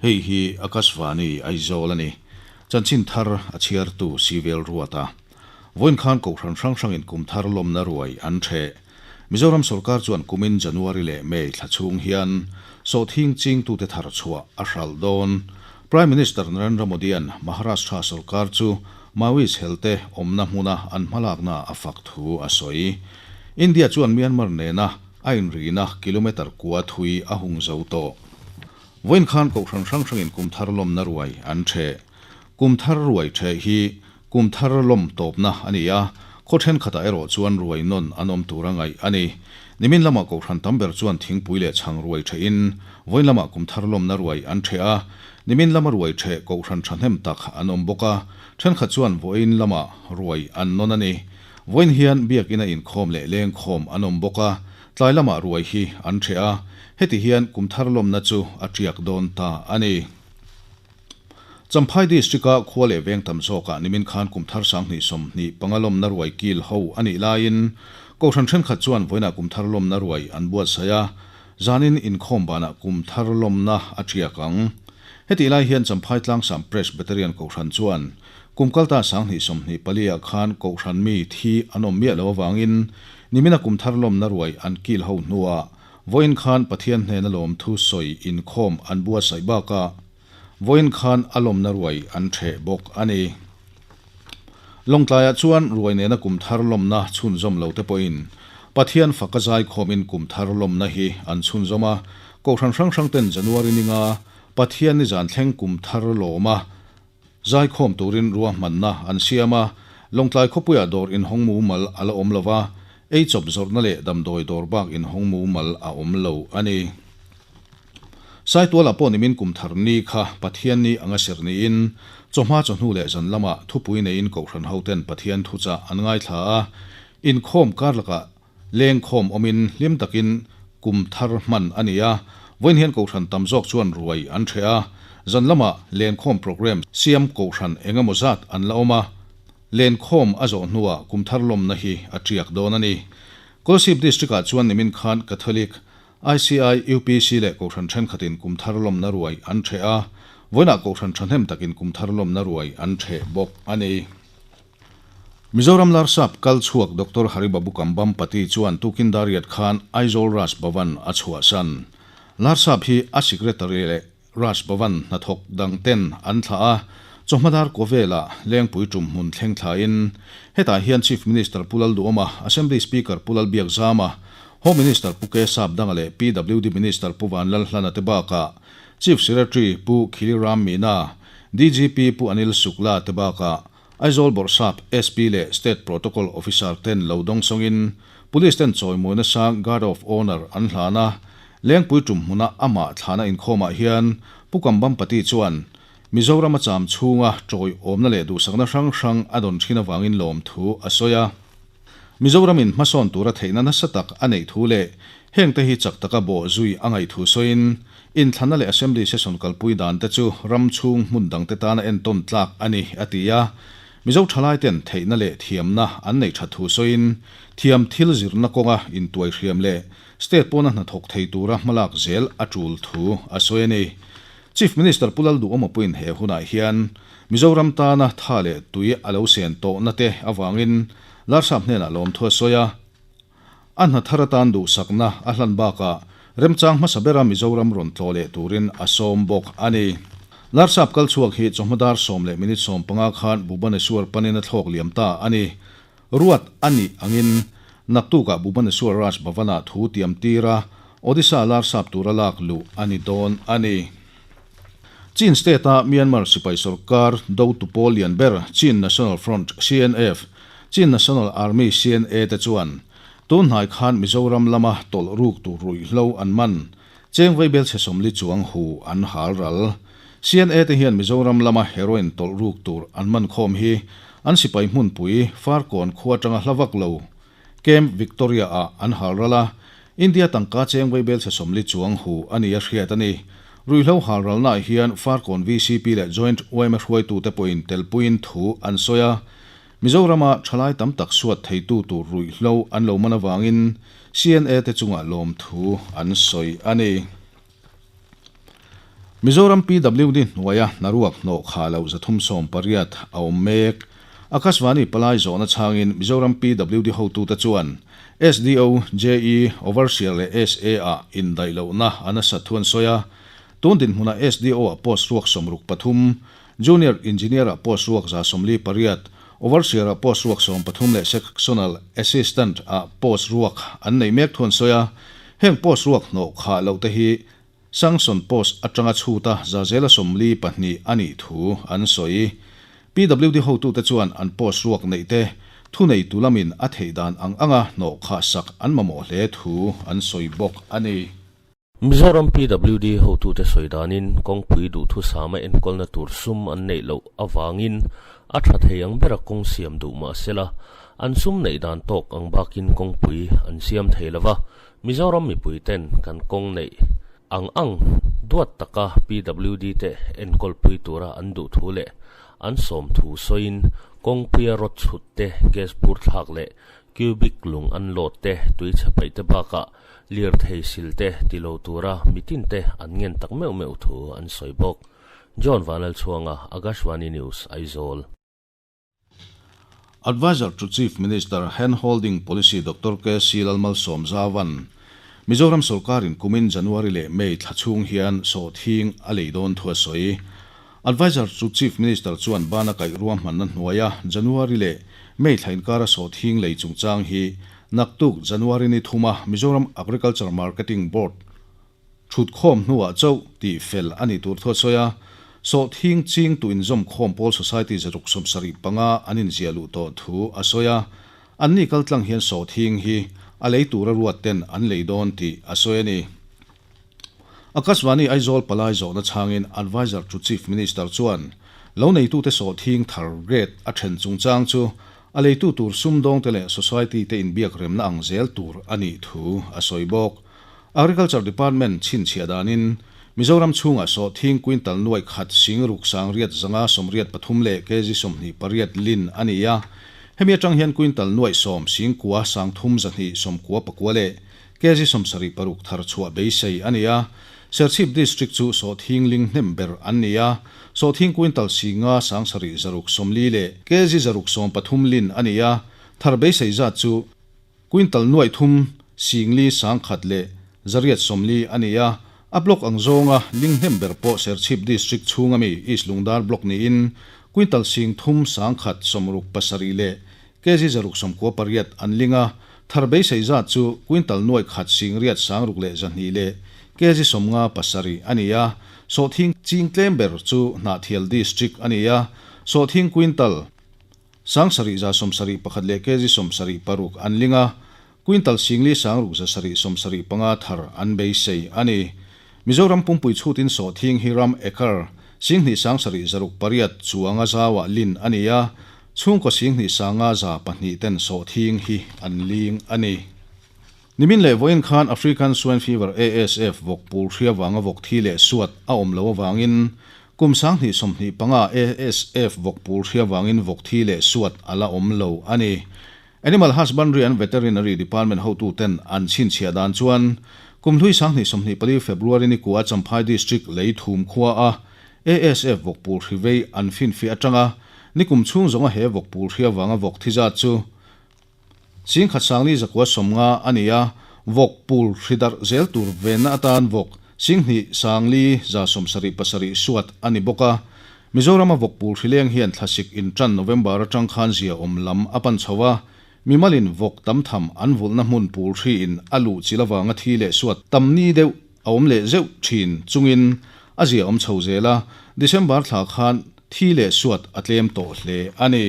Hei hi Akashvani Aizawl a ni. Chanchin thar a chhiartu Sivel Ruata. Vawiin khan Kohhran hrang hrangin kum thar lawmna ruai an ṭheh. Mizoram sorkar chuan kumin January leh May thla chhung hian sawhthing chingtute thar chhuah a hralh dawn. Prime Minister Narendra Modi-a'n Maharashtra sorkar chu Maoist helte awmna hmuna an hmalakna a fak thu a sawi. India chuan Myanmar nena a inrina kilometre kua thui a hung zo tawh. Vawiin khan Kohhran hrang hrangin kum thar lawmna ruai an ṭheh. Kum thar ruai ṭheh hi kum thar lawm tawpna a ni a, khaw ṭhenkhatah erawh chuan ruai nawn an awm tur a ngaih a ni. Nimin lamah Kohhran tam ber chuan thingpui leh chhang ruai ṭhehin vawiin lamah kum thar lawmna ruai an ṭheh a, nimin lama ruai ṭheh Kohhran ṭhahnem tak an awm bawk a, ṭhenkhat chuan vawiin lamah ruai an nawn a ni. Vawiin hian biakina inkhawm leh lengkhawm an awm bawk a, Tlai lamah ruai hi an ṭheh a, heti hian kum thar lawmna chu a ṭiak dawn ta a ni. Champhai District-a khua leh veng tam zawkah nimin khan kum thar 2025 lawmna ruai kil ho a nih laiin Kohhran ṭhenkhat chuan vawiinah kum thar lawmna ruai an buatsaih a, zanin inkhawm banah kum thar lawmna a ṭiak ang. Hetih lai hian Champhai Tlangsam Presbyterian Kohhran chuan Kum kalta 2024 ah khan Kohhran mi thi an awm miah lo avangin nimina kum thar lawmna ruai an kil ho hnuah vawiin khan Pathian hnena lawmthu sawi inkhawm an buatsaih bakah vawiin khan a lawmna ruai an ṭheh bawk a ni. Lawngtlaiah chuan ruai nena kum thar lawmna chhunzawm lo te pawhin Pathian faka zaikhawmin kum thar lawmna hi an chhunzawm a, Kohhran hrang hrang ten January ninga Pathian nizan thleng kum thar lawma Zaikhawm turin ruahmanna an siam a, Lawngtlai khawpuiah dawr inhawng mumal a la awm lo va, ei chawp zawrhna leh damdawi dawr bak inhawng mumal a awm lo a ni. Saitualah pawh nimin kum thar ni kha Pathian ni anga serh niin, chawhma chawhnu leh zan lamah thupui neiin Kohhran hoten Pathian thuchah an ngaithla a, inkhawm kar lakah Lengkhawm awmin hlim takin kum thar hman a ni a, vawiin hian Kohhran tam zawk chuan ruai an ṭheh a, zan lamah lenkhawm programme siam Kohhran eng emaw zat an la awm a, lenkhawm a zawh hnuah kum thar lawmna hi a ṭiak dawn a ni. Kolasib District-ah chuan nimin khan Catholic, ICI, UPC leh Kohhran ṭhenkhatin kum thar lawmna ruai an ṭheh a, vawiinah Kohhran ṭhahnem takin kum thar lawmna ruai an ṭheh bawk a ni. Mizoram Larsap kal chhuak Doctor Haribabu Kambhampati chuan tukin Dariat khan Aizawl Raj Bhavan a chhuahsan. Larsap hi a Secretary leh Raj Bhavan hnathawk dang ten an thlah a, chawhma dar Kawvela Lengpui tum hmun thleng thlain hetah hian Chief Minister Pu Lalduhawma, Assembly Speaker Pu Lalbiakzama, Home Minister Pu K Sapdanga leh PWD Minister Pu Vanlalhlana te bakah Chief Secretary Pu Khiliram Meena, DGP Pu Anil Shukla te bakah Aizawl Bawrhsap, SP leh State Protocol Officer ten lo dawng sawngin Police ten chawimawina sang Guard of Honour an hlan a, Lengpui tum hmuna amah thlahna inkhawmah hian Pu Kambhampati chuan Mizoram a cham chhunga tawiawmna leh duhsakna hrang hrang a dawn thin avangin lawmthu a sawi a. Mizoramin hmasawn tura theihna nasa tak a neih thu leh hengte hi chak taka bawh zui a ngaih thu sawiin, inthlanna leh Assembly session kalpui dan te chu ram chhung hmun dangte tana entawn tlak a ni, a ti a. Mizo thalaiten theihna leh thiamna an neih that thu sawiin, thiam thil zirna kawnga intuaihriam leh state pawna hnathawk thei tura hmalak zel a tul thu a sawi a ni. Chief Minister Pu Lalduhawma pawhin he hunah hian Mizoram tana tha leh tui a lo sen tawhna te avangin Larsap hnenah lawmthu a sawi a. A hna thar atan duhsakna a hlan bakah remchang hmasa bera Mizoram rawn tlawh leh turin a sawm bawk a ni. Larsap kal chhuak hi chawhma dar sawm leh minute 15 khan Bhubaneswar panin a thlawk liam ta a ni. Ruat a nih angin naktukah Bhubaneswar Raj Bhavan-ah thu tiam tir a, Odisha Larsap tura lak luh a ni dawn a ni. Chin State-a Myanmar sipai sorkar dotu pawl lian ber Chin National Front, CNF, Chin National Army, CNA, te chuan tun hnai khan Mizoram lama tawlh ruk tur ruihhlo an man cheng vaibel chhe 40 chuang hu an hal ral. CNA te hian Mizoram lama heroin tawlh ruk tur an man khawm hi an sipai hmunpui Farkawn khua atanga hla vak lo Camp Victoria-ah an hal ral a, India tangka cheng vaibel chhe 40 chuang hu a ni a hriat a ni. Ruihhlo hal ralnaah hian Farkawn VCP leh Joint yma hruaitute pawhin telpuiin thu an sawi a, Mizorama thalai tam tak suat theitu tur ruihhlo an lo man avangin CNA te chungah lawmthu an sawi a ni. Mizoram PWD hnuaia hnaruak hnawh khah loh 380 a awm mek. Akashvani palai zawhna chhangin Mizoram PWD hotute chuan SDO, JE, Overseer leh SA ah indaih lohna a nasat thu an sawi a. Tun dinhmunah SDO ah post ruak 63, Junior Engineer ah post ruak 48, Overseer ah post ruak 13 leh Sectional Assistant ah post ruak an neih mek thu an sawi a. Heng post ruak hnawh khah loh te hi Sanction post atanga chhuta 42% a nih thu an sawi. PWD hotute chuan an post ruak neih te thuneitu lamin a theih dan ang anga hnawh khah sak an mamawh hle thu an sawi bawk a ni. Mizoram PWD hotute sawi danin kawngpui duhthusama enkawlna tur sum an neih loh avangin a tha thei ang bera kawng siam duh mah sela, an sum neih dan tawk ang bakin kawngpui an siam thei lova, Mizoram mipui ten kan kawng neih ang ang duat taka PWD te enkawlpui tura an duh thu leh an sawm thu sawiin kawngpuia rawt chhut te, gas bur thlak leh cubic lung an lawt te, tui chhe paih te bakah lirthei sil te ti lo tura mitin te an ngen tak meuh meuh thu an sawi bawk. John Vanlalchhuanga, Akashvani News, Aizawl. Adviser to Chief Minister Hand Holding Policy Doctor KC Lalmalsawm Zavan, Mizoram sorkarin kumin January leh May thla chhung hian sawhthing a lei dawn thu a sawi. Adviser to Chief Minister chuan bana kaih ruahmanna hnuaia January leh May thla inkara sawhthing lei chungchang hi naktuk January ni thuma Mizoram Agriculture Marketing Board Thutkhawm hnuah chauh tih fel a nih tur thu a sawi a, sawhthing ching tu inzawm khawm pawl society 175 an inziah luh tawh thu a sawi a, anni kaltlang hian sawhthing hi a lei tura ruat ten an lei dawn tih a sawi a ni. Akashvani Aizawl palai zawhna chhangin Adviser to Chief Minister chuan lo neitute sawhthing thar grade a then chungchang chu a leitu tur sumdawngte leh society te inbiak remna ang zel tur a nih thu a sawi bawk. Agriculture Department chhinchhiah danin Mizoram chhungah sawhthing quintal nuaih khat sing ruk sang riat zanga 83 leh kg 28 lin a ni a. Hemi atang hian quintal nuaih sawm sing kua sang thum zahnih sawmkua pakua leh kg 76 thar chhuah beisei a ni a. Serchhip District chu sawhthing ling hnem ber an ni a, sawhthing quintal singa sang sarih zaruk 40 leh kg 613 lin a ni a, thar beisei zat chu Quintal nuaih thum singli sangkhat leh 840 a ni a, a block ang zawnga ling hnem ber pawh Serchhip District chhunga mi East Lungdar block niin quintal sing thum sangkhat 67 leh kg 698 an ling a, thar beisei zat chu quintal nuaih khat sing riat sangruk leh 200 leh kg 57 a ni a, sawhthing ching tlem ber chu Hnahthial District a ni a, sawhthing quintal 7171 leh kg 76 an ling a, quintal singli sangruk 775 thar an beisei a ni. Mizoram pumpui chhutin sawhthing hi ram acre 27,608 chuanga zauah lin a ni a, chhungkaw 25,102 ten sawhthing hi an ling a ni. Nimin leh vawiin khan African Swine Fever, ASF, vawk pul hria vanga vawk thi leh suat a awm loh avangin kum 2025 ASF vawk pul hria vangin vawk thi leh suat a la awm lo a ni. Animal Husbandry and Veterinary Department hotuten an chhinchhiah dan chuan kum hlui 2024 February ni kua Champhai District lei thum khua a ASF vawk pul hri vei an finfiah atanga nikum chhung zawnga he vawk pul hria vanga vawk thi zat chu Singkhat sangli zakua 50 a ni a, vawk pul hri darh zel tur venna atan vawk 27,177 suat a ni bawk a. Mizorama vawk pul hri leng hian thlasik intan November atang khan zia awm lam a pan chho a, mimalin vawk tam tham an vulhna hmun pul hriin a luh chil avanga thi leh suat tam ni deuh a awm leh zeuh thin chungin a zia awm chho zel a, December thla khan thi leh suat a tlem tawh hle a ni.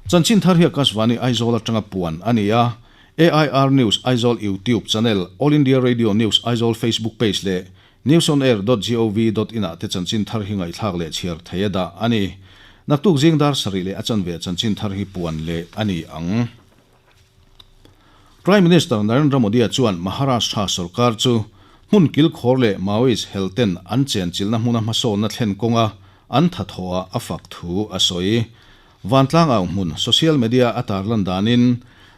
Chanchin thar hi Akashvani Aizawl atanga puan a ni a, AIR News Aizawl YouTube channel, All India Radio News Aizawl Facebook page leh newsonair dot gov dot in ah te chanchin thar hi ngaihthlak leh chhiar thei a dah a ni. Naktuk zing dar sarih leh a chanve chanchin thar hi puan leh a ni ang. Prime Minister Narendra Modi-a chuan Maharashtra sorkar chu hmun kilkhawr leh Maoist helten an chenchilhna hmuna hmasawnna thlen kawnga an thathawhah a fak thu a sawi. Vantlang au hmun social media a tarlan danin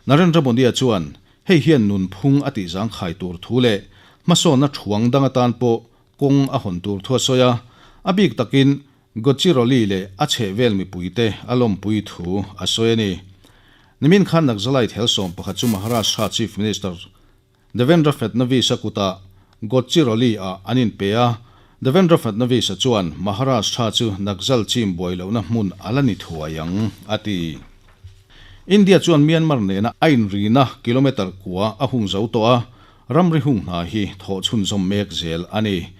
Narendra Modi-a chuan hei hian nunphung a tihzangkhai tur thu leh hmasawnna thuang dang atan pawh kawng a hawn tur thu a sawi a, a bik takin Gadchiroli leh a chhehvel mipuite a lawmpui thu a sawi a ni. Nimin khan Naxalite hel 11 chu Maharashtra Chief Minister Devendra Fadnavis-a kutah Gadchiroli-ah an inpe a, Devendra Fadnavis-a chuan Maharashtra chu Naxal chim buai lohna hmun a la ni thuai ang, a ti. India chuan Myanmar nena a inrina kilometre kua a hung zo tawh a, ramri hung hna hi thawh chhunzawm mek zel a ni.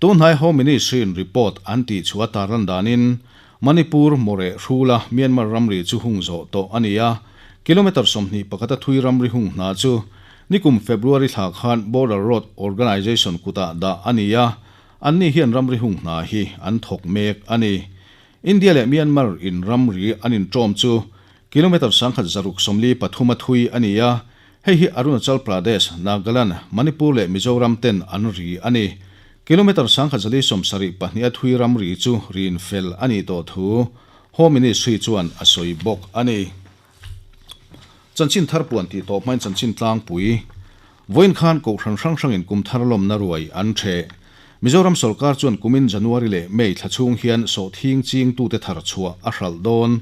Tunhnai Home Ministry-in report an tih chhuah tarlan danin Manipur, Moreh, Hrula, Myanmar ramri chu hung zawh tawh a ni a, kilometre 21 a thui ramri hung hna chu nikum February thla khan Border Road Organisation kutah dah a ni a, anni hian ramri hung hna hi an thawk mek a ni. India leh Myanmar in ramri an inṭawm chu kilometre 1643 a thui a ni a, hei hi Arunachal Pradesh, Nagaland, Manipur leh Mizoram ten an ri a ni. Kilometre 1172 a thui ramri chu rin fel a nih tawh thu Home Ministry chuan a sawi bawk a ni. Chanchin thar puan tih tawh hmain chanchin tlangpui vawiin khan Kohhran hrang hrangin kum thar lawmna ruai an ṭheh. Mizoram sawrkar chuan kumin January leh May thla chhung hian sawhthing chingtute thar chhuah a hralh dawn.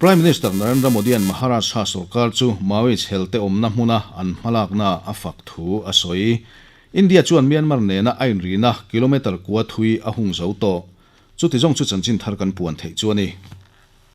Prime Minister Narendra Modi-a'n Maharashtra sawrkar chu Maoist helte awmna hmuna an hmalaknaah a fak thu a sawi. India chuan Myanmar nena a inrina kilometre kua thui a hung zo tawh. Chuti zawng chu chanchin thar kan puan theih chu a ni.